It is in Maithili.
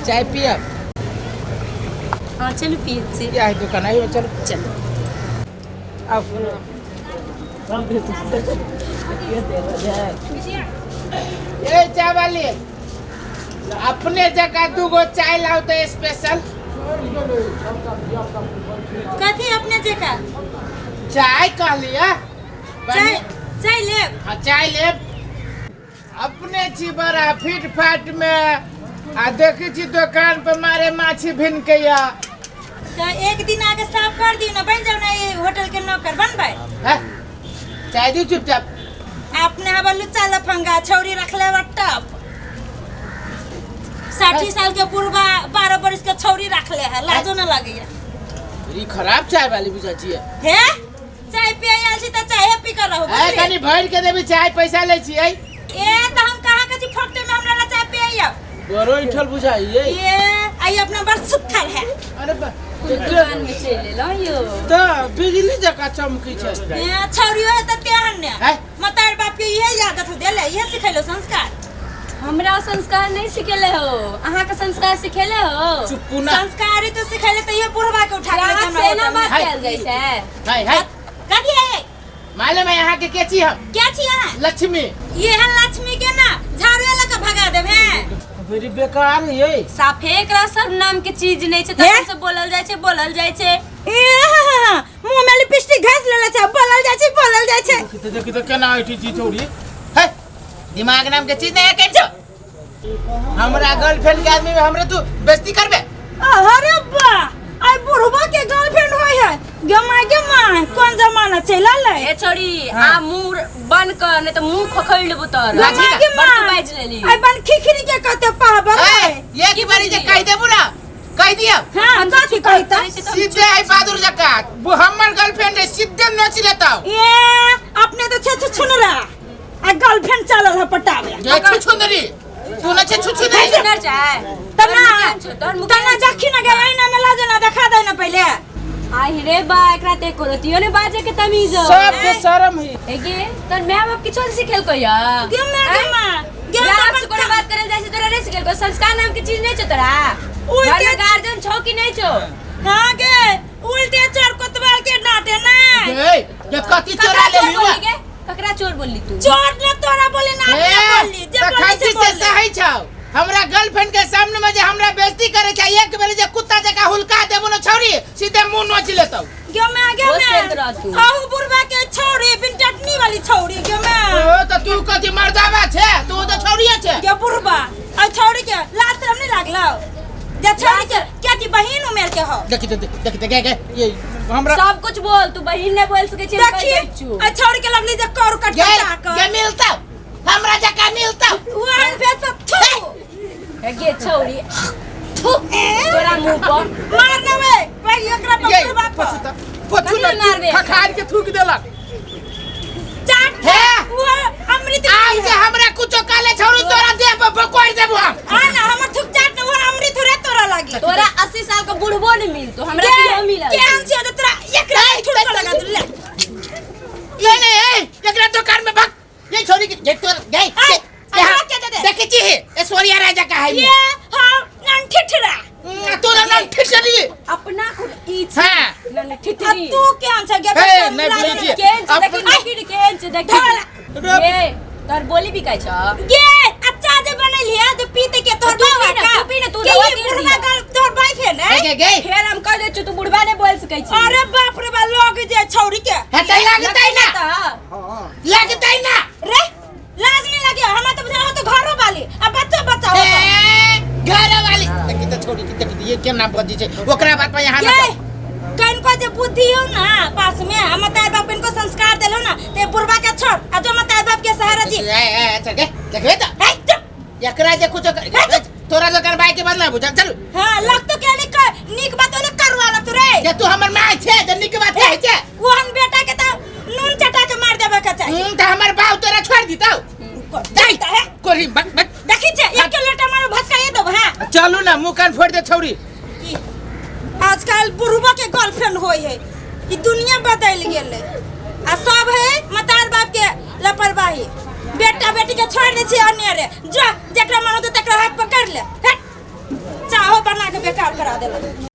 चाय पियब? हाँ चलू पियै छी। इएह है दुकान, आइयो चलू। चलू। आउ। ए चाय वाली, अपने जगह दूगो चाय लाओ तो स्पेशल। कथी अपने जगह? चाय कहलिए। चाय चाय लेब? हाँ चाय लेब। अपने छी बड़ा फिट फाट में आ देखै छी दोकान पर मारे माछी भिनके या। तो एक दिन आके साफ कर दियो ना, बन जाओ ना ये होटल के नौकर बनबै। हैं? चाय दी चुपचाप। अपने हवा लुच्चा लफंगा छौरी रखले बा टप। 60 साल के बुढ़वा 12 बरिस के छौरी रखले है, लाजो न लगैया। ई खराब चाय वाली बुझा छियै। हे चाय पिए आयल छी त चाय पी कर रहू। ए कनी भरि के देबी चाय, पैसा लै छियै। ए त हम कहाँ के छी फोकटे में हमरा ला चाय पिए आउ। बड़ो इठल बुझाइए। ए आई अपना बड़ सुथर है। अरे दुकान में चलि एलहुँ यौ। त बिजली जकाँ चमकै छै। ए छौरी हो त तेहन ने। हैं? मतार बाप के इहे आदत देले, इहे सिखेलो संस्कार। हमरा संस्कार नहीं सिखेले हो, अहाँ के संस्कार सिखेले हो। चुप ना। संस्कार तो सिखेले त इहे बुढ़वा के उठा के लेके ग्राहक हमरा से एना होटल में। बात हाय। कयल जाइ छै। हाय हाय। कथी है? मालूम है यहाँ के के छी हम? क्या छी अहाँ? लक्ष्मी। ये है लक्ष्मी के ना झाड़ू लगा के भगा देब हैं। बड़ी बेकार है। साफे एकरा सब नाम के चीज नहीं छै, हे? तखन से बोलल जाइ छै, बोलल जाइ छै। ए मुंह में लिपस्टिक घास लेले छै, बोलल जाइ छै, बोलल जाइ छै। देखी तो, देखी तो केना ऐठी छी छौड़ी। हे दिमाग नाम के चीज नहीं है कहीं। हमरा गर्लफ्रेंड के आदमी में हमरे तू बेइज्जती करबे? अरे बा आई बुढ़वा के गर्लफ्रेंड होय है। गे my गे my, कौन जमाना चलि अलै। ए छोड़ी, आ मुंह बंद कर, नहीं तो मुंह खखोल लेबो तोर। गे my गे बड़ तू my, बाजि लेली। आई बन खिखरी के कते पाहबर ए, है। ये की बारी जे कहि देबू ना, कहि दियौ। हां, कथी कहिता? सीधे आई बहादुर जका वो हमर गर्लफ्रेंड है, सीधे नोच लेता। ए अपने तो छे छुनरा आ गर्लफ्रेंड चलल है पटावे। जे छुछुंदरी तू न छे छुछुंदरी। सुनर जाय तना तोहर मुख तना जखी न गए ना में लाज ना देखा दे ना पहले। आहि रे बा, एकरा ते कोरतियो ने बाजे के तमीज हो। सब के शर्म है। ए गे तोर my बाप किछो नहीं सिखेल को या? गे माय गे माय गे ग्राहक से कोनो बात करल जाइ छै तोरा नहीं सिखेल को? संस्कार नाम के चीज नहीं छौ तोरा? उल्टे घर में गार्जियन छौ कि नहीं छौ? हां गे उल्टे चोर कोतवाल के डांटे ना। ए ये कथी चोरा ककरा ले चोर लियो? बोलली गे? ककरा चोर बोलली तू? चोर ने तोरा बोली ना, ए, अपने बोली जे त बोली से खैची से बोली। सही छौ। हमरा गर्लफ्रेंड के सामने में जे हमरा बेइज्जती करे छै, एक बेर जे कुत्ता जका हुलका देबो न छौरी, सीधे मुंह नोच लेतौ। गे माय गे होश माय में रह तू। आहू बुढ़वा के छौरी बिन चटनी वाली छौरी गे माय। ओ त तू कथी मर्दावा छे? तू त छौरीए छे। गे बुढ़वा आ छौरी के लाज शरम नहीं लागलो जे छौरी के क्या की बहिन उमेर के हो? देखी तो, देखी तो गे गे ये हमरा सब कुछ बोल तू, बहिन नहीं बोल सके छी। देखी आ छौरी के लगली जे कर कट गे कटा के गे मिलता हमरा जका मिलता वहन फेस पर थू। गे छौरी थू तोरा मुंह पर मार ना वे भाई एकरा पर गे बुढ़वा पर पछु त पछु कथी मारबे? न खखार के थूक देलक। चाट हे! वो अमृत आज पी जे है। हमरा कुछो काले छौरी तोरा देह पर बकोड़ देबो हम। आ ना हमर थुक चाट ना वो अमृत रे तोरा लागी। तोरा 80 साल के बुढ़बो नहीं मिलतो, हमरा के की मिलल? केहन छियै जे तोरा एकरा थुक लगा दे ले। नहीं नहीं ए एकरा दुकान में भाग ये छोरी के ये तोर गई। ए, हमरा के दे दे। देखी छी ऐश्वर्या राय जका है। ये हां नन ठिठरा। तोरा नन ठिठरी। अपना खुद ई छी। हां। नन आ ठिठरी। तू केहन छै गे? ए, नहीं बुझै छियै। केहन छै? अपन- देखी देखी केहन छै देखी। धोला। ए तोर बोली बिकाइ छ गे अच्छा जे बनैली है जे पीते के तोर तू बाबा पी ना, का तू पी ना, तू के दवा ई दे बुढ़वा दिया। का तोर वाइफ है ने? गे गे फेर हम कह दै छियौ तू बुढ़बा नहीं बोल सकै छी। अरे बाप रे बा लग जे छौरी के। हे त लगतै ना, लगतै ना रे लाज नहीं लगे हमरा तो बुझा तो घरो वाली आ बच्चा बच्चा हो। ए घर वाली देखी त छोरी के देखी ये केना बजी छै ओकरा बात पर यहाँ के ना जाओ। कनको जे बुद्धि हो ना पास में आ मतार बाप इनको संस्कार देलो ना ते बुढ़वा के छोड़ आ जो मतार बाप के सहारा जी। ए ए अच्छा गे देखबे त ए चुप। एकरा जे कुछो तोरा दोकान बाई के बदला बुझल चल। हां लग तो के निक निक बात ने करवा लग तू रे। जे तू हमर माय छे जे निक बात कहै छे। ओहन बेटा के त नून चटा के मार देबे के चाही। त हमर बाप तोरा छोड़ दितौ। जाई है कोरी बक बक देखी छे एक के लोटा मारो भसकाए देब। हां चलू ना मुंह कान फोड़ दे छौरी। ई आजकल बुढ़वा के गर्लफ्रेंड होय है, ई दुनिया बदल गेलै आ सब है मतार बाप के लापरवाही। बेटा बेटी के छोड़ दे छी अनेरे, जो जकरा मन होतै तकरा हाथ पकड़ ले। हट बेकार करा देलक।